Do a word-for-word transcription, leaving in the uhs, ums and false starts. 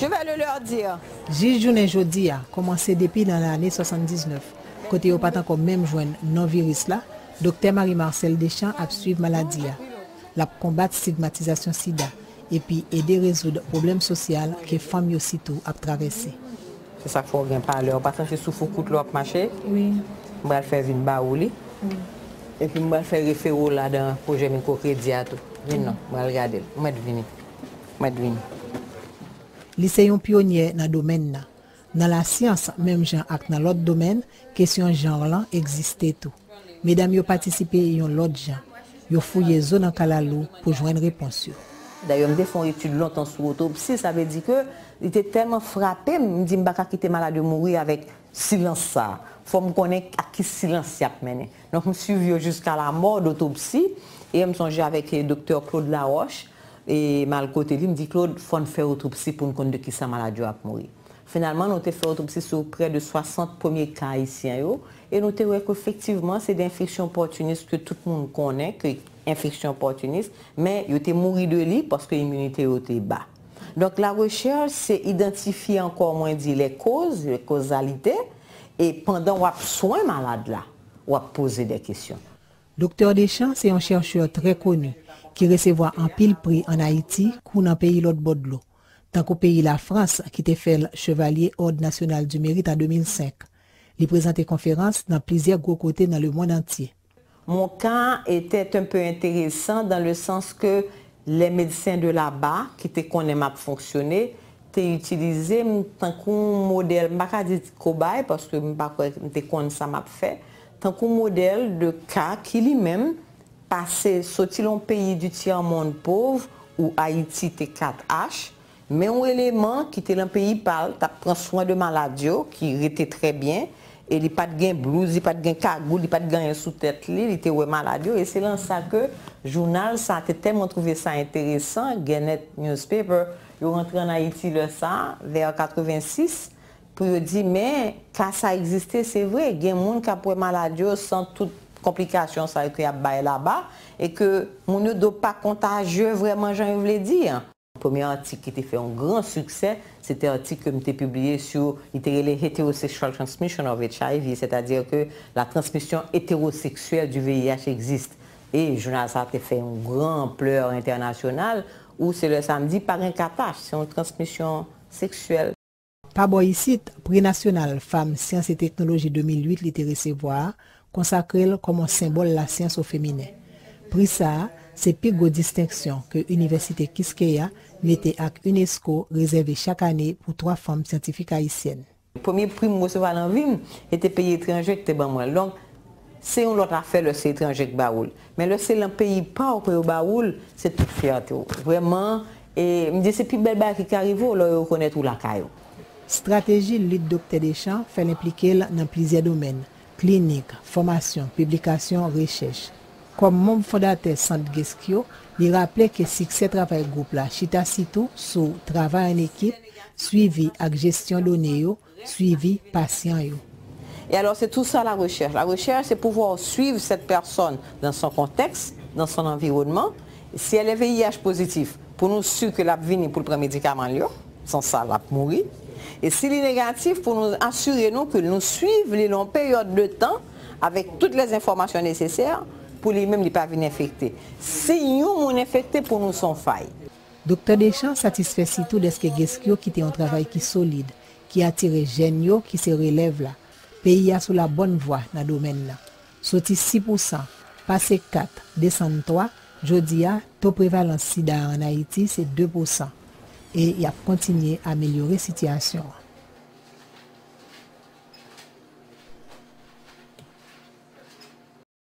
Je vais le leur dire. Jis jounen jodi a, kòmanse depi nan lane swasanndiznèf, kote yo pa t ankò menm jwenn non viris la, Doktè Marie Marcelle Deschamps ap swiv maladi a. L ap konbat stigmatizasyon sida, epi ede rezoud pwoblèm sosyal ke fanm yo sitou ap travèse. Se sa k fè w gen palè. Ou pa santi souf ou kout lè w ap mache? Wi. M pral fè vin ba ou li. Epi m pral fè refere w ladan pwojè mikwokredi a tou. Vin non, m pral gade l. Ou mèt vini. Ou mèt vini. Li se yon pyonye nan domèn nan. Nan lasyans, menm jan ak nan lòt domèn, kesyon janr lan egziste tou. Medam yo patisipe yon lòt jan. Yo fouye zo nan kalalou pou jwenn repons yo. Dayè, m te fè yon etid lontan sou otopsi, sa vle di ke li te tèlman frape m, m di m pa ka kite malad yo mouri avèk silans sa a. Fò m konnen ak ki silans y ap mennen. Donk, m swiv yo jiska lamò dotopsi, e m sonje avèk, eh, doktè Claude Laroche, e m al kote li, m di, Claude, fò n fè otopsi pou n konn de kisa malad yo ap mouri. Finalman, nou te fè otopsi sou prè de swasant premye ka ayisyen yo, e nou te wè ke efektivman, se de enfeksyon opòtinis ke tout moun konnen, ke enfeksyon opòtinis, men yo te mouri de li paske iminite yo te ba. Donk, la rechèch, se idantifye ankò, mwen di, les causes, les causalités, e pandan w ap swen malad la, w ap poze de kesyon. Doktè Deschamps se yon chèchè trè koni ki resevwa anpil pri ann Ayiti kou nan peyi lòt bò dlo, tankou peyi Lafrans ki te fè l Chevalier Ordre National du Mérite an de mil senk. Li prezante konferans nan plizyè gwo kote nan lemonn antye. Mon cas était un peu intéressant dans le sens que les médecins de là-bas ki te konnen m ap fonksyone te itilize m tankou yon modèl, m pa ka di kobay, paske m pa kwè m te konn sa m ap fè, tankou modèl de ka ki li menm pase soti l yon peyi du tiers monde pauvre ou Ayiti te kat H, men yon eleman ki te lan peyi pa l, t ap pran swen de malad yo, ki rete trè byen, e li pa t gen blouz, li pa t gen kagoul, li pa t gen anyen sou tèt li, li te wè malad yo, e se lan sa ke jounal sa te tèlman twouve sa enteresan, Gannett Newspaper, yo rantre ann Ayiti lè sa, vè katrevensis, pou yo di, men, ka sa egziste, se vre, gen moun k ap wè malad yo san tout konplikasyon sa yo ke y ap bay laba, e ke moun yo do pa kontajye vrèman jan yo vle di an. Premye atik ki te fè yon gran siksè, se te atik ke m te pibliye sou, li te rele Heterosexual Transmission of H I V, sètadi ke la transmisyon etewoseksyèl du V I H existe. E jounal sa te fè yon gran anplè entènasyonal, ou se lè sa m di pa gen katach, se yon transmisyon seksyèl. Pa bò isit, Pri Nasyonal Fanm Syans e Teknoloji de mil uit li te resevwa a konsakre l kòm yon senbòl lasyans o feminen. Pri sa a, se pi gwo distenksyon ke Inivèsite Quisqueya mete ak UNESCO rezève chak ane pou twa fanm syantifik ayisyèn. Premye pri m resevwa nan vi m, e te peyi etranje ki te ban mwen l. Donk, se yon lòt afè lè se etranje k ba ou l. Men lè se lan peyi pa w ke yo ba ou l, se tout fyète w. Vrèman, e m di se pi bèl bagay ki ka rive w lè yo rekonèt ou lakay ou. Estrateji lit Doktè Deschamps fè l enplike l nan plizyè domèn, klinik, fòmasyon, piblikasyon, rechèch. Kòm manm fondatè Sant Gheskio, li raple ke siksè travay gwoup la chita sitou sou travay ann ekip, swivi ak jesyon done yo, swivi pasyan yo. Et alors, c'est tout ça la recherche. La recherche, c'est pouvoir suivre cette personne dans son contexte, dans son environnement. Si elle est V I H positif, pou nou si ke l ap vini pou l pran medikaman l yo, san sa l ap mouri. E si li negatif, pou nou asire nou ke nou swiv li lan yon peryòd de tan avèk tout lè enfòmasyon nesesè pou li menm li pa vin enfekte. Si yon moun enfekte, pou nou se yon fay. Doktè Deschamps satisfè sitou dèske Gheskio kite yon travay ki solid, ki atire jèn yo ki se relèv la. Peyi a sou la bòn vwa nan domèn nan. Soti sis pousan, pase kat, desann twa, jodi a, to prevalans sida a ann Ayiti se de pousan, e y ap kontinye amelyore sitiyasyon an.